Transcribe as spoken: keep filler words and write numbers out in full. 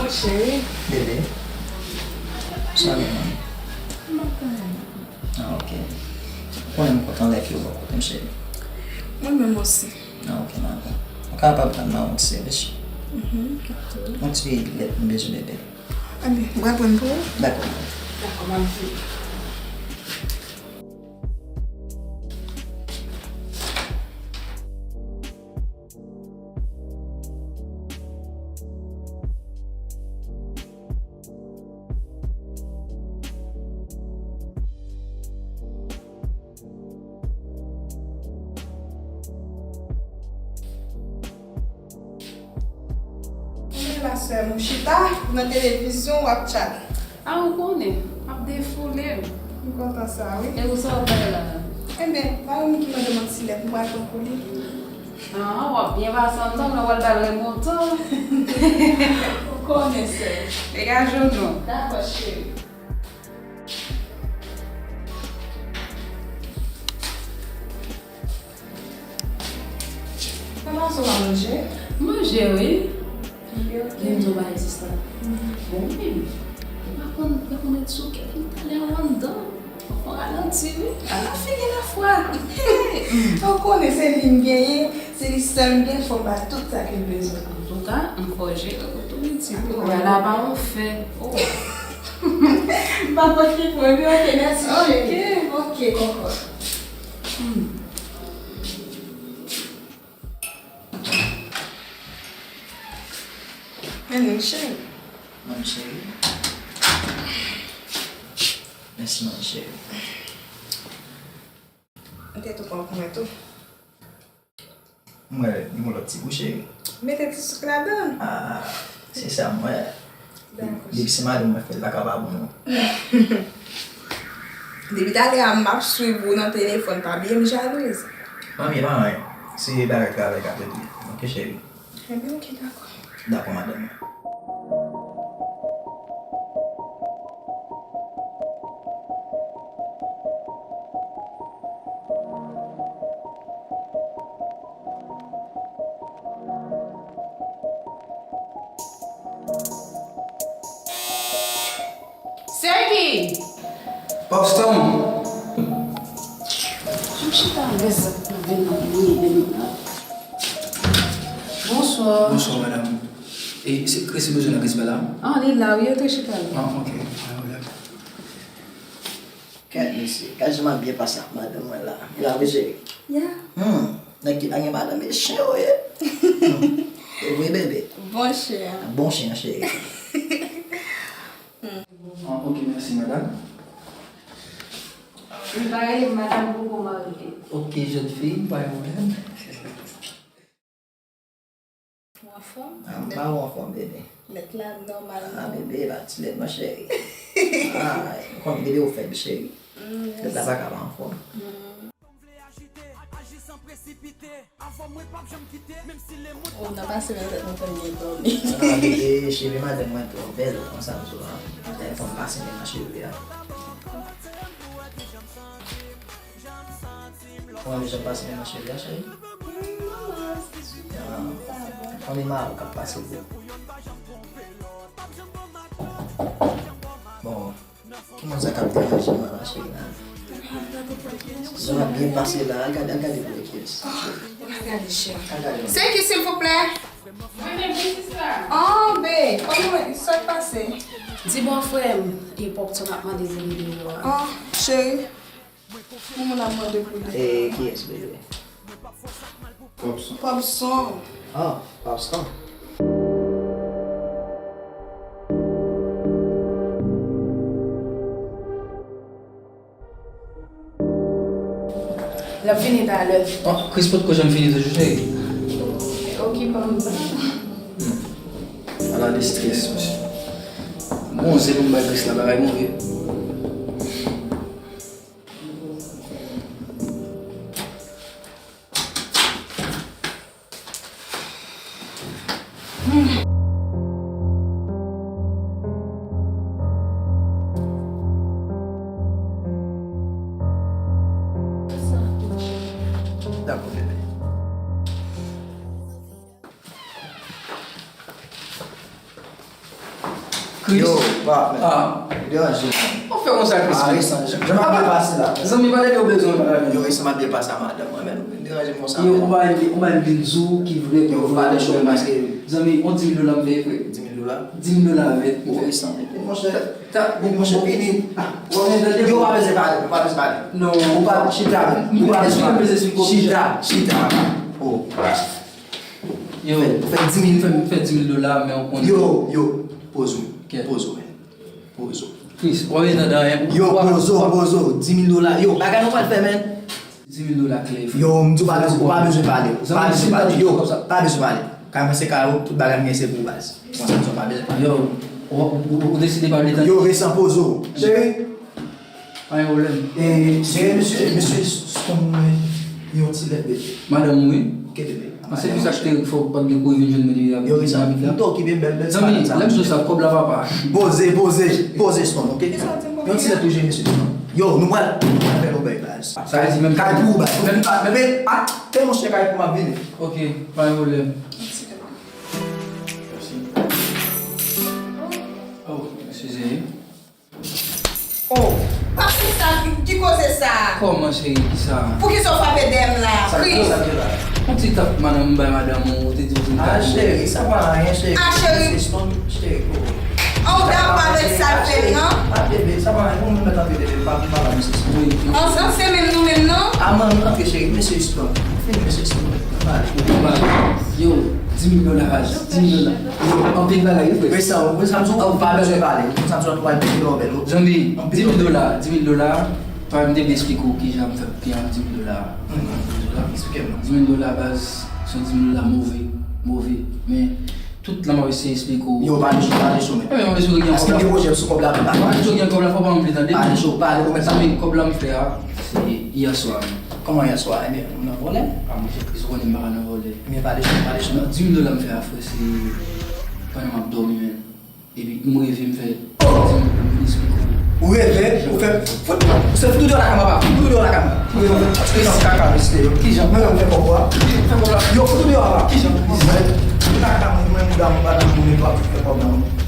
Cheri. Bebe. Sa gen, man? M ap tann. Ah, ok. Ou konnen m kontan lè ke ou bò kote m, cheri. Mwen menm osi. Ah, ok, ma belle. Ou kapab ban mwen yon ti sèvis? Mhm, ok. Yon ti lèt m bezwen, bebe. Anben, m pral pran pou ou. Dakò. Dakò, m ap vini. Kounye la sè m, ou chita nan televizyon, w ap tchale. A, ou konnen, m ap defoule m. M kontan sa, wi. E ou, sa w ap bay la? Enben, ba yon moun ki mande m yon ti lèt, m pral pran pou li. A, w ap byen pase anndan, m wè w al ba l remoto. Ou konnen, sè. Degaje w non. Dakò, cheri. Kòman sa w ap manje? Manje, wi. Gen yon bagay, sista. Bon, men, ou pa konn, pa konn ret souke, depi talè ou anndan. Fò ralanti, wi. Ala figi lafwa. Ou konnen se li m genyen, se li sèl m gen, fò m ba tout sa ke l bezwen. Antouka, m fò jere kote w iti. Ou wè la pa yon fè. Oh. M pa pot ki pwen, wi, ok, mèsi, cheri. Ok, ok, kòkòt. Hmm. Men nou, cheri. Mami cheri. Mèsi, mami cheri. Ou te tou pran pou mwen tou. M wè gen yon lòt ti gou, cheri. Mete ti souk ladan l. Ah, se sa m wè. Dakò. Depi se madanm mwen fè l, la ka pa bon non. Depi talè a m ap swiv ou nan telefòn, pa bliye m jalouz. Manmi, e pa anyen. Se bagay travay k ap regle. Ok, cheri. Enben, ok, dakò. Dakò, madanm mwen. Sergi! Popstar! Jwenn chita avè zak nan venn nan mwen menm la. Bonswa. Bonswa, madanm. E, se Chris ou bezwen nan Chris la? Ah, li la, wi, yo te chita la. Ah, ok. Pa gen pwoblèm. Gad mesye, gad jan m ap byen pase ak madanm mwen la. Li la vre, cheri? Ya. Hmm, nèg ki pa gen madanm, e chen yo ye. Hmm. E vre, bebe? Bon chen an. Bon chen an, cheri. Ah, ok, mèsi, madanm. M pa rele madanm poko marye. Ok, jèn fi, pa gen pwoblèm. Ou anfòm? Ah, m pa ou anfòm, bebe. Lèt la nòmal. Ah, bebe, pa ti lèt non, cheri. Ah, ou konn bebe ou fèb, cheri. Mm, lèt la pa ka pa anfòm. Mm. Oh, nan pase nan tèt mwen fè m byen dòmi. Ah, bebe, cheve madanm mwen twò bèl, konsa m di w la. Fò m pase men nan cheve a. Ou renmen jan m pase men nan cheve a, cheri? Ah, konbyen maron k ap pase pou ou? Bon, ki moun sa k ap deranje mwen la, cheri, la? Jan m ap byen pase la, al gade, al gade pou wè kiyès. Al gade, cheri. Al gade. Se ki, silvouplè? Mwen menm, wi, sista. Oh, babe, kòman, sa k pase? Di bòfrè m, e Popson ap mande pou videyo a. Oh, cheri. Moun ap mande pou li. E kiyès, bebe? Popson. Popson. Ah, Popson. L ap vini talè. Oh, Chris potko janm vini toujou, cheri? Okipe m. Hmm. Ala de strès, mesye. Bon, se pou m bay Chris la bagay move. Dakò, bebe. Bon, Yo, pa, men. Ah. Deranje, man. Ou fè konsa, Chris. Ah, resan, jan, jan m ap byen pase la. Zanmi, pa lè yo bezwen pale avè m. Yo, resan m ap byen pase a madanm mwen, men. Deranje m konsa, yo, men. Ou pa, ou pa vin di w ki vre, yo, ki vre, pale cho, paske zanmi, on dis mil dola m peye, frè. Dis mil dola? Dis mil dola, vre. Yo, resan, monchè. Ta, bon, monchè, fini. Ah, ou pa bezwen pale, ou pa bezwen pale. Non, ou pa, chita, men. Ou pa bezwen pale. Chita, chita. Oh. Yo, fè, fè dis mil, fè, fè dis mil dola, men ou konnen. Yo, yo, poze w. Kèt. Poze w, men. Poze w. Chris, ou pa bezwen tande anyen. Yo, poze w, poze w. Dis mil dola. Yo, bagay nou pral fè, men. Dis mil dola klè, frè. Yo, m di w pa bezwen, ou pa bezwen pale. Pa bezwen pale. Yo, pa bezwen pale. Kay mwen se kay ou, tout bagay m gen se pou ou, baz. Konsa, m di w pa bezwen pale. Yo, ou, ou, ou deside pa vle tande. Yo, resan, poze w. Cheri, Pa gen pwoblèm. E, se mesye, mesye Stone mwen, yon ti lèt bebe. Madanm ou, wi. Ok, bebe. Mwen se pou sa k te fè w pa t gen kouri vin jwenn mwen depi rapid la. Yo, resan, m te okipe bèl, bèl. Zanmi, lè m sou sa, kòb la papa. Poze, poze, poze Stone, ok? Yon ti lèt ou jwenn mesye Stone. Yo, nou pral, nou pral fè yon bèl baz. Sa vle di menm kay pou ou, baz. Menm pa, menm, ah, te monchè kay pou m ap vini. Ok, pa gen pwoblèm. Oh, eskize. Oh. Pa pou sa, ki, ki koze sa? Kòman, cheri, ki sa? Poukisa w frape dèyè m la? Sa, Chris, sa, sa, sa. On ti tap madanm, m bay madanm ou, ou te di w te... Ah, cheri, sa pa anyen, cheri. Ah, cheri. Se Stone, cheri. Oh, ou dakò avèk sa l fè m nan? Ah, bebe, sa pa anyen. Ou menm mèt antre, bebe, pa, pa la, mesye Stone. Wi. Ansanm, se menm nou menm, non? Ah, man, nou antre, cheri, mesye Stone. Fini, mesye Stone. Ann pale. Ann pale. Yo, dis mil dola, baz. Dis mil dola. Yo, anpil bagay, wi, frè. Resan, resan, m di w, ou pa bezwen pale. Resan, m di w, ou pa bezwen pale. Zanmi, dis mil dola, dis mil dola. Frè, m te byen esplike w kijan m fè pou gen dis mil dola. Dis mil dola, baz, se yon dis mil dola move, move. Men, tout la m ap eseye esplike w. Yo, pale cho, pale cho, men. Ebyen, m esplike w gen kòb la. Pale cho, gen kòb la, fò pa anpil tande. Pale cho, pale, ou mèt sa. Zanmi, kòb la m fè a, se yè swa. Kòman yè swa? Ebyen, ou nan vòlè? Ah, monchè Chris, ou konnen m pa ka nan vòlè. Ebyen, pale cho, pale cho. Non, dis mil dola m fè a, frè, se pandan m ap dòmi, men. Epi m reve m fè dis mil dola m vin esplike w. Ou reve, ou fè, fout, se fout ou deyò lakay mwen, papa. Fout ou deyò lakay mwen. Ou reve, ou fè, se nan kaka, mesye yo. Kijan? Mwen menm fè kòb la. Fè kòb la. Yo, fout ou deyò, papa. Kijan? Mwen, mwen, mwen, mwen, mwen, mwen, mwen, mwen, mwen, mwen, mwen, mwen, mwen,